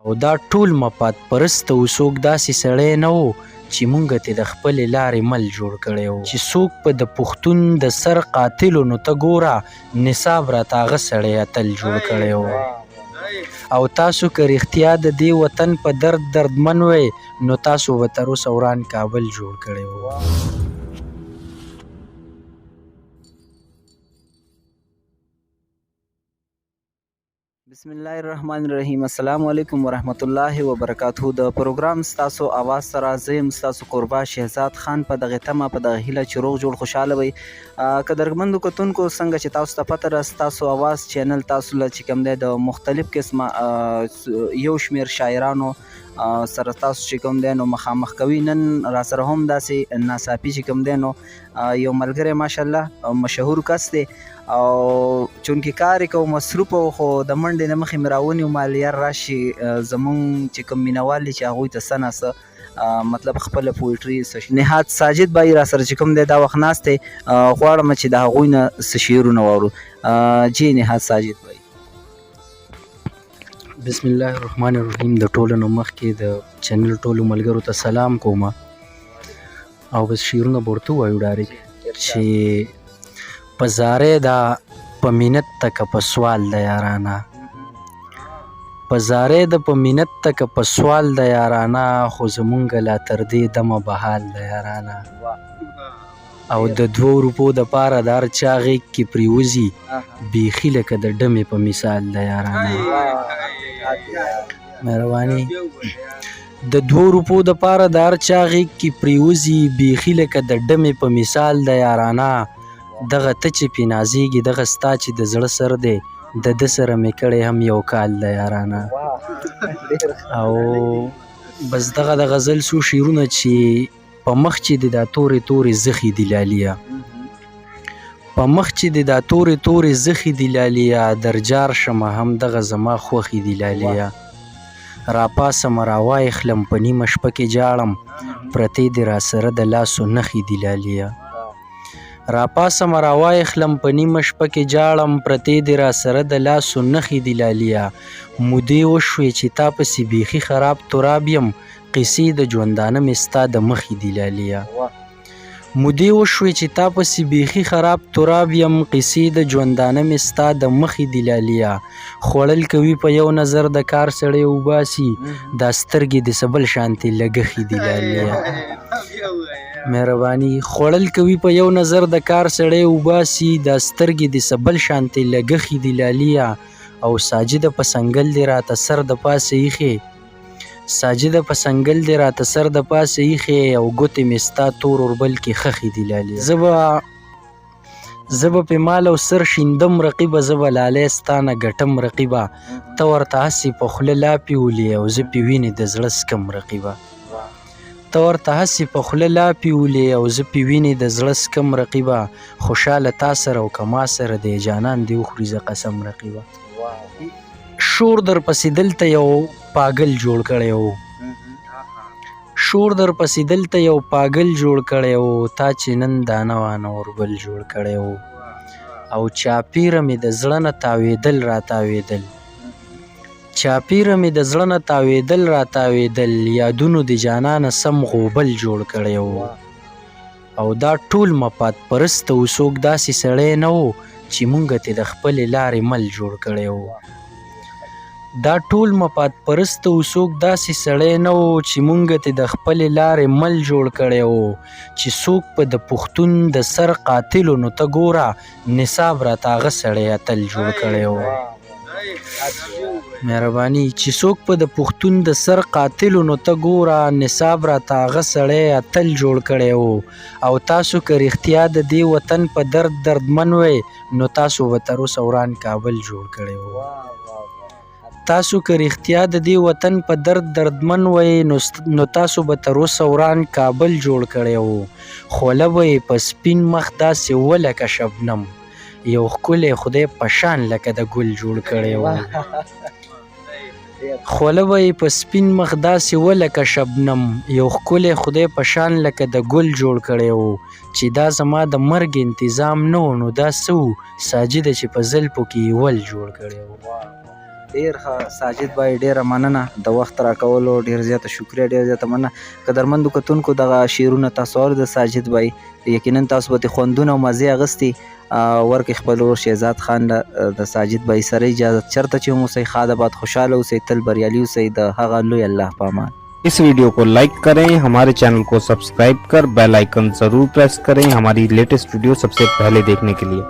او دا ټول مفاد پرسته وو، څوک داسې سړی نه وو چې مونږ ترې د خپلې لارې مل جوړ کړی وو. چې څوک په د پښتون د سر قاتل وو نو ته ګوره نصاب راته هغه سړی اتل جوړ کړی وو. او تاسو که رښتیا د دې وطن په درد دردمن وئ نو تاسو به تر اوسه وران کابل جوړ کړی وو. بسم الله الرحمن الرحیم. السلام علیکم ورحمت الله وبرکاته. د پروګرام ستاسو اواز سره زه یم ستاسو کوربه شهزاد خان، په دغه تمه، په دغه هیله چې روغ جوړ خوشاله وئ. قدرمندو کتونکو، څنګه چې تاسو ته پته ده، ستاسو اواز چینل تاسو له چې کوم دی د مختلف قسمه یو شمیر شاعرانو سره تاسو چې کوم دی نو مخامخ کوي. نن را سره هم داسې ناڅاپي چې کوم دی نو یو ملګری، ماشاءالله مشهور کس دی، او چونکې کار یې کوو، مصروف و، خو د منډې له مخې مې راونیو، مال یار راشي، زمونږ چې کوم مینوال دي چې هغوی ته څه ناڅه مطلب خپله پویټري څه. نهاد ساجد بای را سره چې کوم دی دا وخت ناست دی، غواړم چې د هغوی نه څه شعرونه واورو. جی نهاد ساجد بای. بسم الله الرحمن الرحیم. د ټولو نه مخکې د چینل ټولو ملګرو ته سلام کوم او بس شعرونه به ورته ووایو ډایرک. چې په زارۍ ده په منت ته که په سوال د یارانه، په زارۍ ده په منت ته که په سوال د یارانه، خو زمونږ لا تر دې دمه بحال د یارانه. او د 2 روپو د پاره د هر چا غېږ کې پرېوځي، بیخي لکه د ډمې په مثال د یارانه. مهرباني. د 2 روپو د پاره د هر چا غېږ کې پرېوځي، بیخي لکه د ډمې په مثال د یارانه. دغه ته چې پې نازېږي، دغه ستا چې د زړه سر دی، د ده سره مې کړی هم یو کال د یارانه. او بس دغه د غزل څو شعرونه. چې په مخ چې د دا تورې تورې زخې دي لالیه، په مخ چې د دا تورې تورې زخې دي لالیه، درجار شمه هم دغه زما خوښې دي لالیه. راپاسم راوایخلم په نیمه شپه کې جاړم، پرتې دې راسره د لاسو نښې دي لالیه. راپاسم راوایخلم په نیمه شپه کې جاړم، پرتې دې راسره د لاسو نښې دي لالیه. مودې وشوې چې تا پسې بیخي خراب تراب یم، قصې د ژوندانه مې ستا د مخې دي لالیه. مودې وشوې چې تا پسې بیخي خراب تراب یم، قصې د ژوندانه مې ستا د مخې دي لالیه. خوړل کوي په یو نظر د کار سړی وباسي، دا سترګې د څه بل شانتې لګښې دي لالیه. مهرباني. خوړل کوي په یو نظر د کار سړی وباسي، دا سترګې د څه بل شانتې لګښې دي لالیه. او ساجده په څنګل دې راته سر د پاسه ایښی، ساجده په څنګل دې راته سر د پاسه ایښی، او ګوتې مې ستا تور اوربل کې ښخې دي لالیه. زه به په مال او سر شیندم رقیبه، زه به لالی ستا نه ګټم رقیبه، ته ورته هسې په خوله لاپې ولې او زه پې وینې د زړه څکم رقیبه. ته ورته هسې په خوله لاپې ولې او زه پې وینې د زړه څکم رقیبه، خوشحاله تا سره او که ما سره دی، جانان دې وخوري زه قسم رقیبه. شور در پسې دلته یو پاګل جوړ کړی و، شور در پسې دلته یو پاګل جوړ کړی و، تا چې نن دانه وانه اوربل جوړ کړی و. او چاپیره مې د زړه نه تاوېدل را تاوېدل، چاپیره مې د زړه نه تاوېدل را تاوېدل، یادونو د جانانه سم غوبل جوړ کړی و. او دا ټول مفاد پرسته وو، څوک داسې سړی نه و چې مونږ ترې د خپلې لارې مل جوړ کړی و. دا ټول مفاد پرسته وو، څوک داسې سړی نه و چې مونږ ترې د خپلې لارې مل جوړ کړی و. چې څوک په د پښتون د سر قاتل و نو ته ګوره نصاب راته هغه سړی اتل جوړ کړی و. مهرباني. چې څوک په د پښتون د سر قاتل و نو ته ګوره نصاب راته هغه سړی اتل جوړ کړی و. او تاسو که رښتیا د دې وطن په درد دردمن وئ نو تاسو به تر اوسه وران کابل جوړ کړی و. تاسو که رښتیا د دې وطن په درد دردمن وئ نو تاسو به تر اوسه وران کابل جوړ کړی و. خوله به یې په سپین مخ داسې وه لکه شبنم، یو ښکلی خدای په شان لکه د ګل جوړ کړی و. خوله به یې په سپین مخ داسې وه لکه شبنم، یو ښکلی خدای په شان لکه د ګل جوړ کړی و. چې دا زما د مرګ انتظام نه و نو دا څه و ساجده چې په زلفو کې یې ول جوړ کړی و. ډیر ښه ساجد بای، ډیره مننه د وخت راکولو، ډیر زیاته شکریه، ډیر زیاته مننه. قدرمندو کتونکو، دغه شعرونه تاسو اورېدل ساجد بای، یقینا تاسو به ترې خوندونه او مزې اخیستي. ورکړئ خپل ورور شهزاد خان له د ساجد بای سره اجازت. چرته چې هم اوسئ، ښاد آباد، خوشحاله اوسئ، تل بریالي اوسئ، د هغه لوی الله په امان. इस वीडियो को लाइक करें، हमारे चैनल को सब्सक्राइब कर बेल आइकन ज़रूर प्रेस करें हमारी लेटेस्ट वीडियो सबसे पहले देखने के लिए।